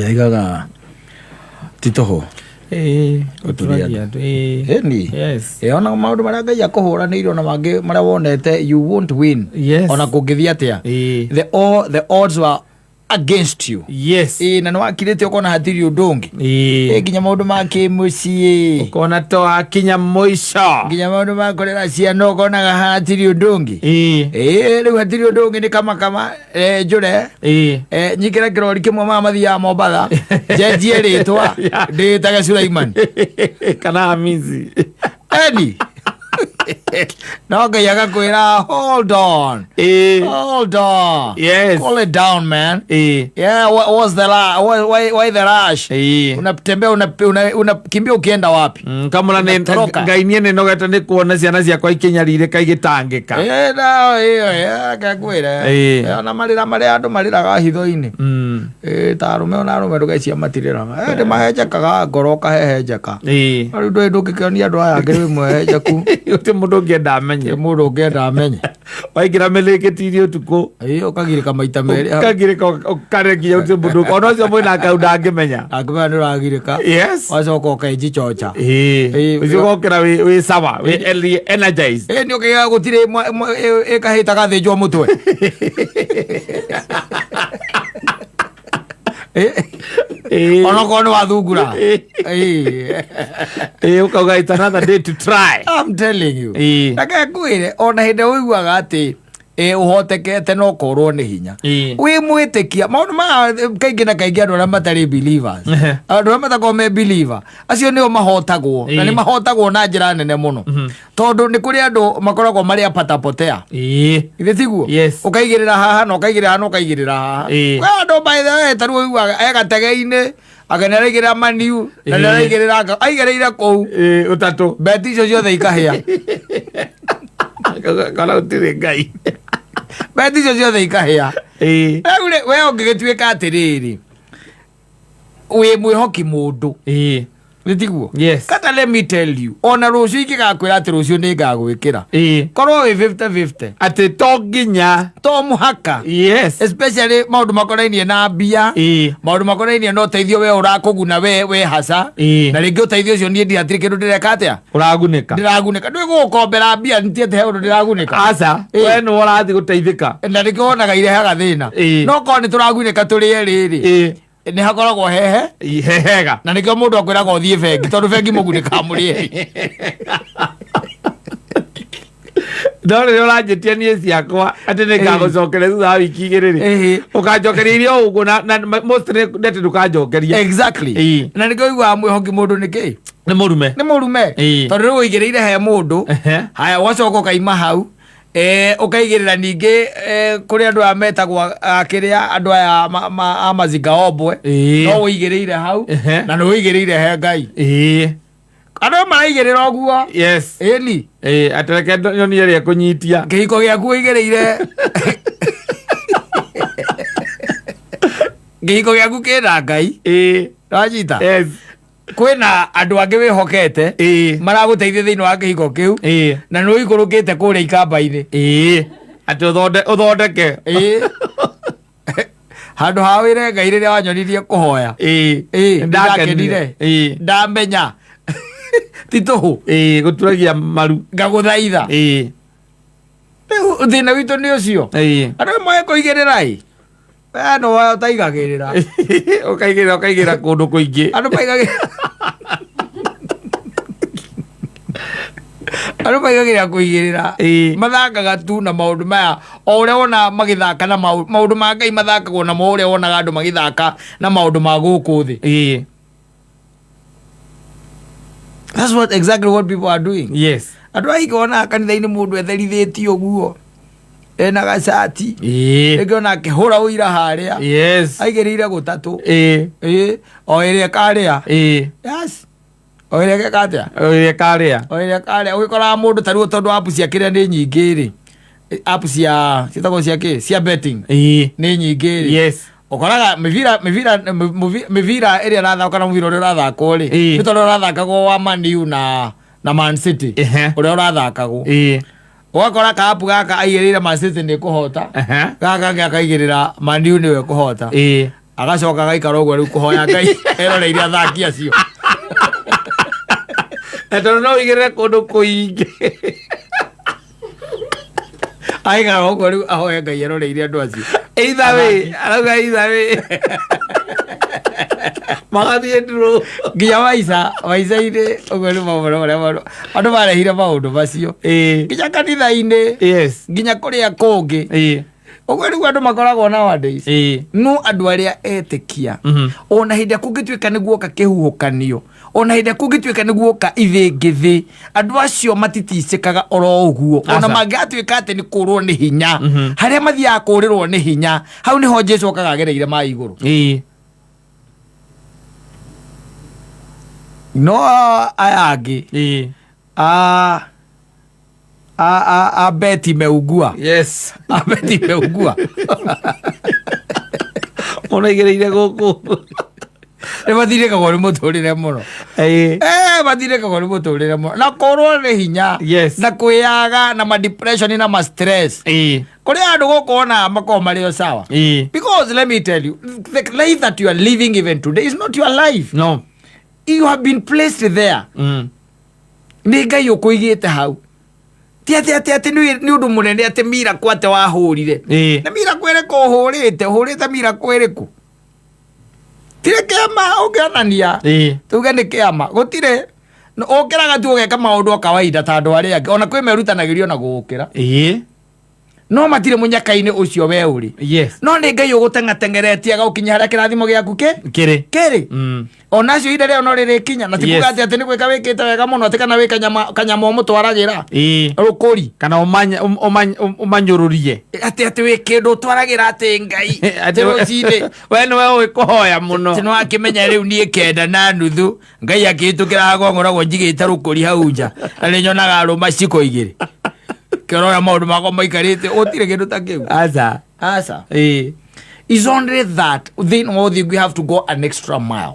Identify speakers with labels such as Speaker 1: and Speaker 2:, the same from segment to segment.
Speaker 1: Yaigaga ti tũhũ.
Speaker 2: Ĩĩ,
Speaker 1: Gũturia
Speaker 2: gũturagia andũ. Ĩĩ.
Speaker 1: Ĩni.
Speaker 2: Yes.
Speaker 1: Ĩ, ona maũndũ marĩa Ngai akũhũranĩire ona mangĩ marĩa wonete you won't win.
Speaker 2: Yes.
Speaker 1: Ona kũngĩthiĩ atĩa.
Speaker 2: Ĩĩ.
Speaker 1: The odds were against you.
Speaker 2: Yes.
Speaker 1: Ĩ, na nĩwakirĩte ũkona hatirĩ ũndũ ũngĩ. Ĩ,
Speaker 2: Ĩĩ.
Speaker 1: nginya maũndũ ma kĩmũciĩ.
Speaker 2: Ũkona to wakinya mũico.
Speaker 1: Nginya maũndũ ma kũrera ciana ũkonaga hatirĩ ũndũ ũngĩ.
Speaker 2: Ĩĩ.
Speaker 1: Ĩ, rĩu hatirĩ ũndũ ũngĩ nĩ kama kama eh, njũre.
Speaker 2: Ĩĩ.
Speaker 1: Eh, nyingĩre kĩrori kĩmwe maya mathiaga Mombatha njenjie rĩtwa ndĩĩtage Sulaiman.
Speaker 2: Kana Hamisi.
Speaker 1: Eni no Ngai agakwĩra hold on.
Speaker 2: Ĩĩ.
Speaker 1: Hold on.
Speaker 2: Yes.
Speaker 1: Cool it down, man.
Speaker 2: Ĩĩ.
Speaker 1: Yeah, what was the why the rush?
Speaker 2: Ĩĩ.
Speaker 1: Unatembea unakimbia una, unakimbia ukienda wapi?
Speaker 2: Kamũra nĩ
Speaker 1: Unatoroka.
Speaker 2: Ngai niĩ nĩnogete nĩ kuona ciana ciakwa ikĩnyarirĩka igĩtangĩka.
Speaker 1: Eh, no, ĩyo, eh, ngakwĩra.
Speaker 2: Ĩĩ.
Speaker 1: Eh, ona marĩra marĩa andũ marĩraga hitho-inĩ. Eh, ta arũme ona arũme ndũgecia matirĩraga. Eh, ndĩmahenjekaga ngoro ũkahehenjeka.
Speaker 2: Ĩĩ.
Speaker 1: No rĩu ndũĩ ndũngĩkĩonia andũ aya angĩ wĩ mũhehenjeku.
Speaker 2: Gũtirĩ mũndũ ũngĩenda amenye.
Speaker 1: Mũndũ ũngĩenda amenye.
Speaker 2: Waingĩra mĩrĩngĩti-inĩ ũtukũ.
Speaker 1: Ĩĩ, ũkagirĩka maita merĩ.
Speaker 2: Ũkagirĩka ũkarekia gũtirĩ mũndũ ona ũcio mwĩna kau ndangĩmenya.
Speaker 1: Angĩmenya nĩ ũragirĩka.
Speaker 2: Yes.
Speaker 1: Wacoka ũkenjichocha.
Speaker 2: Ĩĩ.
Speaker 1: Ĩĩ.
Speaker 2: Ũcio ũgokĩra wĩ sawa, wĩ energized.
Speaker 1: Ĩ nĩ ũkĩgĩa gũtirĩ ĩkahĩta gathĩnjwo mũtwe. Ĩ,
Speaker 2: Ĩĩ.
Speaker 1: onokorwo nĩ wathungura.
Speaker 2: Ĩĩ.
Speaker 1: Ĩ.
Speaker 2: Ĩĩ, ũkauga it's another day to try.
Speaker 1: I'm telling you.
Speaker 2: Ĩĩ.
Speaker 1: Reke ngwĩre ona hĩndĩ ĩrĩa ũiguaga atĩ ĩ, ũhotekete no korwo nĩ hinya.
Speaker 2: Ĩĩ.
Speaker 1: Wĩ mwĩtĩkia maũndũ maya kaingĩ na kaingĩ andũ arĩa matarĩ believers
Speaker 2: Ehe.
Speaker 1: andũ arĩa matakoragwo me believer acio nĩo mahotagwo na
Speaker 2: Ĩĩ.
Speaker 1: nĩ mahotagwo na njĩra nene mũno tondũ nĩ kũrĩ andũ makoragwo marĩ apatapotea.
Speaker 2: Ĩĩ.
Speaker 1: Githĩ tiguo?
Speaker 2: Yes.
Speaker 1: Ũkaigĩrĩra haha na ũkaigĩrĩra haha na ũkaigĩrĩra haha.
Speaker 2: Ĩĩ.
Speaker 1: Kwĩ andũ by the way ta rĩu ũiguaga e gatege-inĩ anga nĩ araigĩrĩra maniu na nĩ
Speaker 2: Ĩĩ.
Speaker 1: araigĩrĩra anga aigĩrĩire kũu
Speaker 2: Ĩĩ, ũtatũ.
Speaker 1: beti icio ciothe ikahĩa.
Speaker 2: Kana gũtirĩ Ngai.
Speaker 1: Beti icio ciothe ikahĩa.
Speaker 2: Ĩĩ.
Speaker 1: Rĩu rĩ, we ũngĩgĩtuĩka atĩrĩrĩ wĩ mwĩhoki mũndũ
Speaker 2: Ĩĩ.
Speaker 1: nĩ tiguo?
Speaker 2: Yes.
Speaker 1: Kata let me tell you ona rũciũ ingĩgakwĩra atĩ rũciũ nĩ ngagwĩkĩra
Speaker 2: Ĩĩ.
Speaker 1: korwo wĩ 50-50
Speaker 2: Atĩ to nginya.
Speaker 1: to mũhaka.
Speaker 2: Yes.
Speaker 1: Especially maũndũ makonainie na mbia.
Speaker 2: Ĩĩ.
Speaker 1: Maũndũ makonainie na ũteithio we ũrakũguna we haca.
Speaker 2: Ĩĩ.
Speaker 1: Na rĩngĩ ũteithio ũcio niĩ ndihatirĩ kĩndũ ndĩreka atĩa
Speaker 2: Ũragunĩka.
Speaker 1: ndĩragunĩka ndwĩ gũgũkombera mbia ntiĩte he ũndũ ndĩragunĩka.
Speaker 2: Aca.
Speaker 1: Ĩĩ.
Speaker 2: We nĩwe ũrathiĩ gũteithĩka.
Speaker 1: Na nĩkĩo wonaga irehaga thĩna.
Speaker 2: Ĩĩ.
Speaker 1: No korwo nĩ tũragunĩka tũrĩ erĩ rĩ
Speaker 2: Ĩĩ.
Speaker 1: nĩ hakoragwo hehe.
Speaker 2: Hehega.
Speaker 1: Na nĩkĩo mũndũ akwĩraga ũthiĩ bengi tondũ bengi mũgunĩkaga mũrĩ erĩ.
Speaker 2: No rĩrĩa ũranjĩtia niĩ ciakwa atĩ nĩ ngagũcokeria thutha wa wiki igĩrĩ rĩ
Speaker 1: Ĩĩ.
Speaker 2: ũkanjokeria iria o ũguo na mostly nĩ atĩ ndũkanjokeria.
Speaker 1: Exactly.
Speaker 2: Ĩĩ.
Speaker 1: Na nĩkĩo ũiguaga mwĩhoki mũndũ nĩ kĩ
Speaker 2: Nĩ mũrume.
Speaker 1: nĩ mũrume.
Speaker 2: Ĩĩ.
Speaker 1: Tondũ rĩu ũigĩrĩire he mũndũ.
Speaker 2: Ehe.
Speaker 1: Haya ũgacoka ũkaima hau ũkaigĩrĩra ningĩ kũrĩ andũ aya metagwo kĩrĩa andũ aya a mazinga ombwe.
Speaker 2: Ĩĩ.
Speaker 1: No ũigĩrĩire hau
Speaker 2: Ehe.
Speaker 1: na nĩ ũigĩrĩire he Ngai.
Speaker 2: Ĩĩ.
Speaker 1: Andũ maraigĩrĩra ũguo.
Speaker 2: Yes.
Speaker 1: Ĩni.
Speaker 2: Ĩĩ, atĩ reke nyonie ĩrĩa ĩkũnyitia.
Speaker 1: Kĩhiko gĩaku ũigĩrĩire kĩhiko gĩaku kĩna Ngai.
Speaker 2: Ĩĩ.
Speaker 1: Wanyita?
Speaker 2: Yes.
Speaker 1: Kwĩna andũ angĩ wĩhokete
Speaker 2: Ĩĩ.
Speaker 1: maragũteithia thĩinĩ wa kĩhiko kĩu
Speaker 2: Ĩĩ.
Speaker 1: na nĩ ũikũrũkĩte kũrĩa ikamba-inĩ.
Speaker 2: Ĩĩ. Atĩ ũthondeke.
Speaker 1: Ĩĩ. Handũ ha wĩre Ngai rĩrĩa wanyonirie kũhoya.
Speaker 2: Ĩĩ.
Speaker 1: Ĩĩ,
Speaker 2: Ndakenire.
Speaker 1: ndakenire.
Speaker 2: Ĩĩ.
Speaker 1: Ndamenya ti tũhũ.
Speaker 2: Ĩĩ, gũturagia maru.
Speaker 1: Ngagũthaitha.
Speaker 2: Ĩĩ.
Speaker 1: Rĩu thĩna witũ nĩ ũcio.
Speaker 2: Ĩĩ.
Speaker 1: Andũ moe kũigĩrĩra ĩ. We no we ũtaigagĩrĩra.
Speaker 2: Ũkaigĩrĩra ũkaigĩrĩra kũndũ kũingĩ.
Speaker 1: Andũ maigagĩrĩra. Andũ maigagĩrĩra kũigĩrĩra.
Speaker 2: Ĩĩ.
Speaker 1: Mathakaga tu na maũndũ maya o ũrĩa wona magĩthaka na maũndũ ma Ngai mathakagwo namo ũrĩa wonaga andũ magĩthaka na maũndũ ma gũkũ thĩ.
Speaker 2: Ĩĩ.
Speaker 1: That's what exactly what people are doing.
Speaker 2: Yes.
Speaker 1: Andũ aingĩ wonaga kanitha-inĩ mũndũ etherithĩtie ũguo ena gacati
Speaker 2: Ĩĩ.
Speaker 1: rĩngĩ ona akĩhũra ũira harĩa
Speaker 2: Yes.
Speaker 1: aigĩrĩire gũtatũ.
Speaker 2: Ĩĩ.
Speaker 1: Ĩĩ, o ĩrĩa ĩkarĩa.
Speaker 2: Ĩĩ.
Speaker 1: Yes. O ĩrĩa ĩgeka atĩa?
Speaker 2: O ĩrĩa ĩkarĩa.
Speaker 1: O ĩrĩa ĩkarĩa. Ũgĩkoraga mũndũ ta rĩu tondũ app cia kĩrĩa nĩ nyingĩ rĩ. App cia ciĩtagwo cia kĩ? Cia betting.
Speaker 2: Ĩĩ.
Speaker 1: Nĩ nyingĩ rĩ.
Speaker 2: Yes.
Speaker 1: Ũkoraga mĩbira ĩrĩa ĩrathakwo kana mũbira ũrĩa ũrathakwo rĩ.
Speaker 2: Ĩĩ.
Speaker 1: Nĩ tondũ ũrathakagwo wa Man U na Man City.
Speaker 2: Ehe.
Speaker 1: Ũrĩa ũrathakagwo.
Speaker 2: Ĩĩ.
Speaker 1: Ũgakora kaapu gaka aigĩrĩire Man City nĩ kũhota.
Speaker 2: Ehe.
Speaker 1: Gaka kangĩ akaigĩrĩra Man U nĩwe kũhota.
Speaker 2: Ĩĩ.
Speaker 1: Agacoka agaikara ũguo rĩu kũhoya Ngai eroreire athaki acio.
Speaker 2: Na tondũ no ũigĩrĩre kũndũ kũingĩ.
Speaker 1: Aikara ũguo rĩu ahoe Ngai eroreire andũ acio.
Speaker 2: Either way, arauga either way. Magathiĩ draw.
Speaker 1: Nginya maica maica-inĩ ũguo nĩ maũndũ marĩa andũ marehire maũndũ macio. Nginya kanitha-inĩ. Nginya kũrĩa kũngĩ. Ũguo nĩguo andũ makoragwo nowadays. No andũ arĩa etĩkia ona hĩndĩ ĩrĩa kũngĩtuĩka nĩ guoka kĩhuhũkanio, ona hĩndĩ ĩrĩa kũngĩtuĩka nĩ guoka ithĩngĩthĩ, andũ acio matiticĩkaga oro ũguo. Ona
Speaker 2: Aca.
Speaker 1: mangĩgatuĩka atĩ nĩ kũrwo nĩ hinya, harĩa mathiaga kũrĩrwo nĩ hinya, hau nĩho Jesu okaga agereire maĩ igũrũ. No aya angĩ a Beti meugua.
Speaker 2: Yes.
Speaker 1: A Beti meugua.
Speaker 2: Mũno igĩrĩire gũkũ.
Speaker 1: Nĩ mathirĩkagwo nĩ mũtũrĩre mũno. Mathirĩkagwo nĩ mũtũrĩre mũno. Na kũrwo nĩ hinya.
Speaker 2: Yes.
Speaker 1: Na kwĩyaga na ma depression na ma stress. Kũrĩ andũ gũkũ ona makoragwo marĩ o sawa. Because let me tell you, the life that you are living even today is not your life.
Speaker 2: No.
Speaker 1: You have been placed there. Nĩ Ngai ũkũigĩte hau. Ti atĩ atĩ atĩ nĩ ũndũ mũnene atĩ miracle atĩ wahũrire. Na miracle ĩrĩkũ ũhũrĩte? Ũhũrĩte miracle ĩrĩkũ? Tirĩ kĩama ũngĩonania. Tuge nĩ kĩama. Gũtirĩ. Ũkĩraga tu ũgeka maũndũ o kawaida ta andũ arĩa angĩ. Ona kwĩ merutanagĩria ona gũgũkĩra. No matirĩ mũnyaka-inĩ ũcio we ũrĩ.
Speaker 2: Yes.
Speaker 1: No nĩ Ngai ũgũteng'ateng'eretie agagũkinyia harĩa kĩrathimo gĩaku
Speaker 2: kĩrĩ.
Speaker 1: Kĩrĩ. Ona acio ihinda rĩao no rĩrĩkinya. Na ti kuga atĩ atĩ nĩ gwĩka wĩkĩte wega mũno atĩ kana wĩ kanyama ũmũtwaragĩra. Rũkũri.
Speaker 2: Kana ũmanyũrũrie.
Speaker 1: Atĩ atĩ wĩ kĩndũ ũtwaragĩra atĩ Ngai. Atĩ rũcinĩ.
Speaker 2: We nĩwe ũĩ kũhoya mũno.
Speaker 1: Atĩ nĩwakĩmenya rĩu niĩ 9:30 Ngai akĩhĩtũkĩra ngoragwo njigĩte rũkũri hau nja. Na nĩ nyonaga arũma ciko igĩrĩ. Kĩrora maũndũ makwa maikarĩte gũtirĩ kĩndũ ta kĩu.
Speaker 2: Aca.
Speaker 1: Aca. It's only that thĩinĩ wa ũthingu you have to go an extra mile.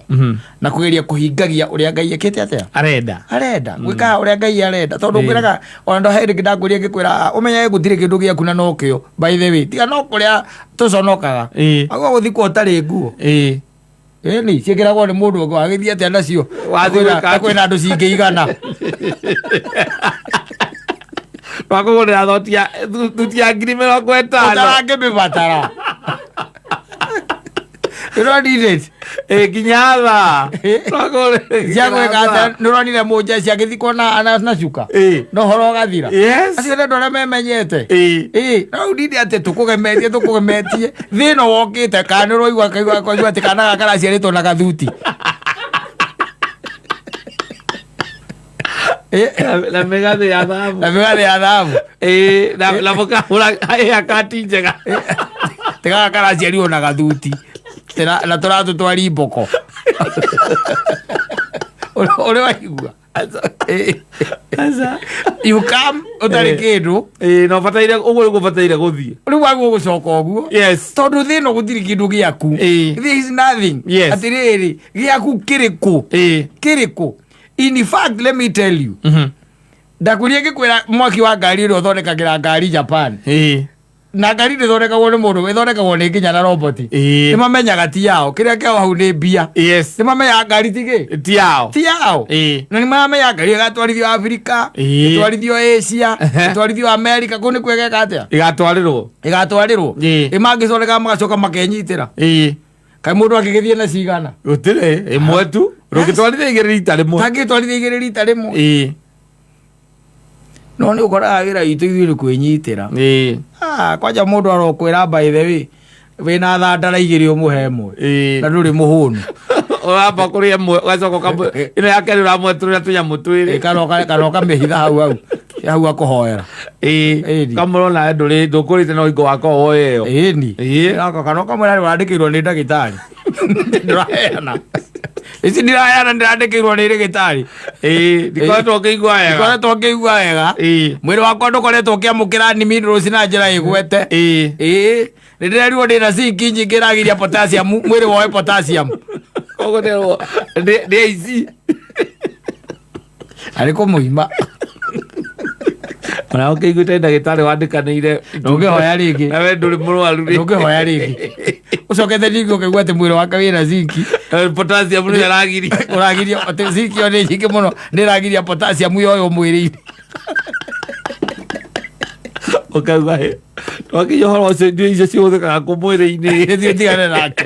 Speaker 1: Na kũgeria kũhingagia ũrĩa Ngai ekĩte atĩa?
Speaker 2: Arenda.
Speaker 1: Arenda. Gwĩka ũrĩa Ngai arenda. Tondũ ngwĩraga ona ndo hĩndĩ ndakũria ngĩkwĩra ũmenye gũtirĩ kĩndũ gĩaku na nokĩo. By the way, tiga no kũrĩa tũconokaga. Agwo gũthikwo ũtarĩ nguo. Ĩni ciĩkĩragwo nĩ mũndũ ũngĩ wagĩthiĩ atĩa nacio?
Speaker 2: Wathiĩ gwĩka
Speaker 1: Ta kwĩna andũ cingĩigana.
Speaker 2: Twakũgũrĩra thuti ya 50,000.
Speaker 1: Ũtarangĩmĩbatara. You don't need it.
Speaker 2: Nginya thaa.
Speaker 1: Cia gwĩka atĩa? Nĩ ũronire mũnjeci agĩthikwo na cuka? Na ũhoro ũgathira?
Speaker 2: Yes.
Speaker 1: Acio nĩ andũ arĩa memenyete. No rĩu ndinde atĩ tũkũgemetie tũkũgemetie thĩna wokĩte kana nĩ ũraigua kaigua kaigua atĩ kana gaka karaciarĩtwo na gathuti.
Speaker 2: Na mĩgathĩ ya thahabu.
Speaker 1: Na mĩgathĩ ya thahabu.
Speaker 2: Na mũkahũra haircut njega.
Speaker 1: Tigaga karaciarirwo na gathuti. Na tũratũ twa rimboko. Ũrĩ waigua?
Speaker 2: Aca.
Speaker 1: You come ũtarĩ kĩndũ.
Speaker 2: Na ũbataire ũguo nĩguo ũbataire gũthiĩ.
Speaker 1: Rĩu waguo gũcoka ũguo.
Speaker 2: Yes.
Speaker 1: Tondũ thĩ ĩno gũtirĩ kĩndũ gĩaku. There is nothing.
Speaker 2: Yes.
Speaker 1: Atĩrĩrĩ, gĩaku kĩrĩkũ? Kĩrĩkũ? In fact, let me tell you. Ndakwĩrire ngĩkwĩra mwaki wa ngari ũrĩa ũthondekagĩra ngari Japan. Na ngari ndĩthondekagwo nĩ mũndũ, ĩthondekagwo nĩ nginya na roboti. Nĩ mamenyaga ti yao. Kĩrĩa kĩao hau nĩ mbia.
Speaker 2: Yes.
Speaker 1: Nĩ mamenyaga ngari ti kĩ?
Speaker 2: Ti yao.
Speaker 1: Ti yao. Na nĩ maramenyaga ngari ĩgatwarithio Afrika, ĩtwarithio Asia, ĩtwarithio Amerika, kũu nĩkuo ĩgeka atĩa?
Speaker 2: Ĩgatwarĩrwo.
Speaker 1: Ĩgatwarĩrwo. Ĩ mangĩthondeka magacoka makenyitĩra. Kaĩ mũndũ angĩgĩthiĩ na cigana?
Speaker 2: Gũtirĩ, ĩmwe tu. Ndũngĩtwarithia igĩrĩ rita rĩmwe.
Speaker 1: Tangĩtwarithia igĩrĩ rita rĩmwe. No nĩ ũkoraga wĩra witũ ithuĩ nĩ kwĩnyitĩra. Kwanja mũndũ arokwĩra by the way, wĩna thandara igĩrĩ ũmũhe ĩmwe. Na ndũrĩ mũhũnu.
Speaker 2: Ũramba kũrĩa ĩmwe, ũgacoka ũkamũ- ĩno ya kerĩ ũramwetũrĩra tũnyamũ twĩrĩ.
Speaker 1: Kana ũkamĩhitha hau hau. Hau akũhoera.
Speaker 2: Kamũrona nawe ndũrĩ ndũkũrĩte no hingo wakwa woye ĩyo.
Speaker 1: Ĩni. Kana ũkamwĩra nĩ ũrandĩkĩirwo nĩ ndagĩtarĩ. Ndũraheana. Ici ndiraheana ndĩrandĩkĩirwo nĩ ndagĩtarĩ.
Speaker 2: Ndikoretwo ngĩigua wega.
Speaker 1: Ndikoretwo ngĩigua wega. Mwĩrĩ wakwa ndũkoretwo ũkĩamũkĩra minerals na njĩra ĩgwete. Nĩ ndĩrerirwo ndĩna zinc nyingĩ ĩragiria potassium, mwĩrĩ woe potassium.
Speaker 2: Koguo ndĩrwo ndĩ aici.
Speaker 1: Arĩ kũmũima.
Speaker 2: Ona ũkĩiguĩte ndagĩtarĩ wandĩkanĩire.
Speaker 1: Ndũngĩhoya rĩngĩ.
Speaker 2: Na we ndũrĩ mũrwaru rĩ.
Speaker 1: Ndũngĩhoya rĩngĩ, ũcokete ningĩ ũkaigua atĩ mwĩrĩ wake wĩna zinki.
Speaker 2: Potassium nĩ ĩragiria.
Speaker 1: Ũragiria atĩ zinki ĩyo nĩ nyingĩ mũno, nĩ ĩragiria potassium yoywo mwĩrĩ-inĩ.
Speaker 2: Ũkauga hĩ, twakinya ũhoro ũcio, indo icio cihũthĩkaga kũ mwĩrĩ-inĩ?
Speaker 1: Ĩthiĩ ũtigane nake,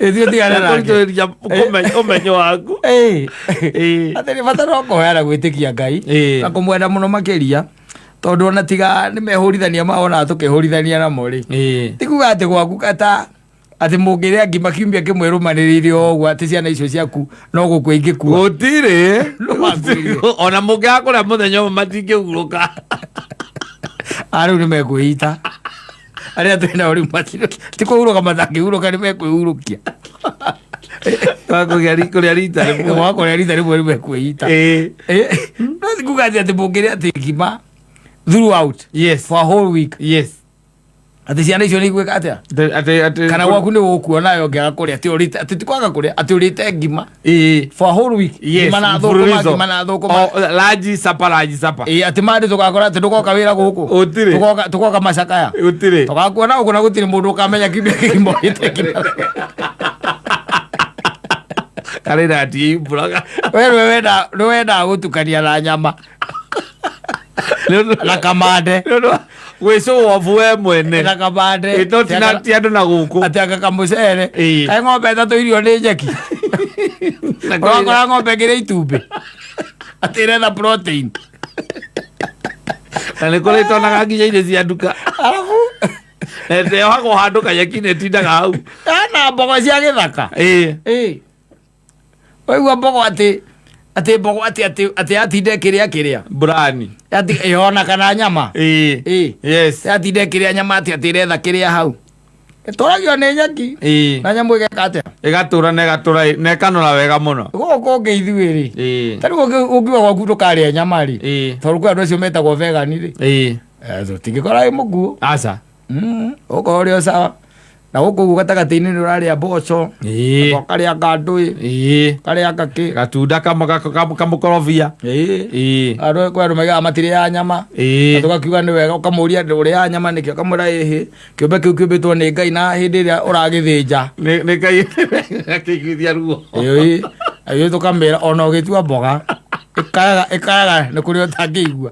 Speaker 1: ĩthiĩ ũtigane nake.
Speaker 2: Kũritũhĩria ũmenyo waku.
Speaker 1: Atĩ nĩ bata no kũhoya na gwĩtĩkia Ngai na kũmwenda mũno makĩria, tondũ ona tiga nĩ mehũrithania maonaga tũkĩhũrithania namo rĩ, ti kuga atĩ gwaku kata atĩ mũngĩrĩa ngima kiumia kĩmwe rũmanĩrĩire o ũguo, atĩ ciana icio ciaku no gũkua ingĩkua.
Speaker 2: Gũtirĩ.
Speaker 1: Nĩwakuire.
Speaker 2: Ona mũngĩaga kũrĩa mũthenya ũmwe, matingĩhurũka.
Speaker 1: A rĩu nĩ mekwĩita arĩa twĩ nao rĩu, ti kũhurũka matangĩhurũka, nĩ mekwĩhurũkia.
Speaker 2: Kũrĩa rita rĩmwe.
Speaker 1: Gwa kũrĩa rita rĩmwe, rĩu mekwĩita. No ti kuga atĩ mũngĩrĩa atĩ ngima throughout for a whole week, atĩ ciana icio nĩ igwĩka atĩa?
Speaker 2: Atĩ
Speaker 1: Kana gwaku nĩ gũkua nayo ũngĩaga kũrĩa, atĩ ũrĩte, atĩ ti kwaga kũrĩa, atĩ ũrĩte ngima for a whole week, ngima na thũkũma,
Speaker 2: mfululizo.
Speaker 1: Ngima na thũkũma.
Speaker 2: Oh, lunch, supper, lunch, supper.
Speaker 1: Ĩ, atĩ mandĩ tũgakora atĩ ndũgoka wĩra gũkũ.
Speaker 2: Gũtirĩ.
Speaker 1: Tũgoka macakaya.
Speaker 2: Gũtirĩ.
Speaker 1: Tũgakuona gũkũ na gũtirĩ mũndũ ũkamenya kiumia kĩgima ũrĩte ngima.
Speaker 2: Karĩ nati imbũraga.
Speaker 1: We nĩwe wendaga gũtukania na nyama na kamande.
Speaker 2: Gwĩcũwobu we mwene.
Speaker 1: Na kamande.
Speaker 2: Ĩ, no ti andũ na gũkũ.
Speaker 1: Atĩ anga kamũcere. Kaĩ ng'ombe ĩtatũ irio nĩ nyeki? Ũrakora ng'ombe ĩngĩrĩa itumbĩ atĩ ĩretha protein.
Speaker 2: Na nĩ kũrĩ itonaga nginya irio cia nduka.
Speaker 1: Arabu
Speaker 2: Na yohagwo handũ kanyeki-inĩ, ĩtindaga hau.
Speaker 1: Hena mbogo cia gĩthaka. Ĩ, waigua mbogo atĩ mbogo atĩ yatinda ĩkĩrĩa kĩrĩa
Speaker 2: Brani.
Speaker 1: Ĩhona kana nyama. Yatinda ĩkĩrĩa nyama atĩ ĩretha kĩrĩa hau ĩtũragio nĩ nyeki na nyamũ ĩgeka atĩa?
Speaker 2: Ĩgatũra na ĩgatũra na ĩkanora wega mũno.
Speaker 1: Gũkũ ũngĩ ithuĩ rĩ, ta rĩu ũngiuga gwaku ndũkarĩa nyama rĩ, tondũ kwĩ andũ acio metagwo vegan rĩ, tũtingĩkora wĩ mũkuũ.
Speaker 2: Aca.
Speaker 1: Ũkorwo ũrĩ o sawa na gũkũ ũguo gatagatĩ-inĩ nĩ ũrarĩa mboco, ũkarĩa ngandũĩ, ũkarĩa ngakĩ.
Speaker 2: Gatunda kamũkorobia.
Speaker 1: Andũ, kwĩ andũ maigaga matirĩaga nyama. Na tũgakiuga nĩ wega, ũkamũria, "Ũrĩaga nyama nĩkĩ?" Ũkamwĩra, "Ĩhĩ, kĩũmbe kĩu kĩũmbĩtwo nĩ Ngai, na hĩndĩ ĩrĩa ũragĩthĩnja
Speaker 2: Nĩ Ngai akĩiguithia ruo.
Speaker 1: Ĩĩ, tũkamĩra ona ũgĩtua mboga ĩkayaga, ĩkayaga nĩ kũrĩa ũtangĩigua."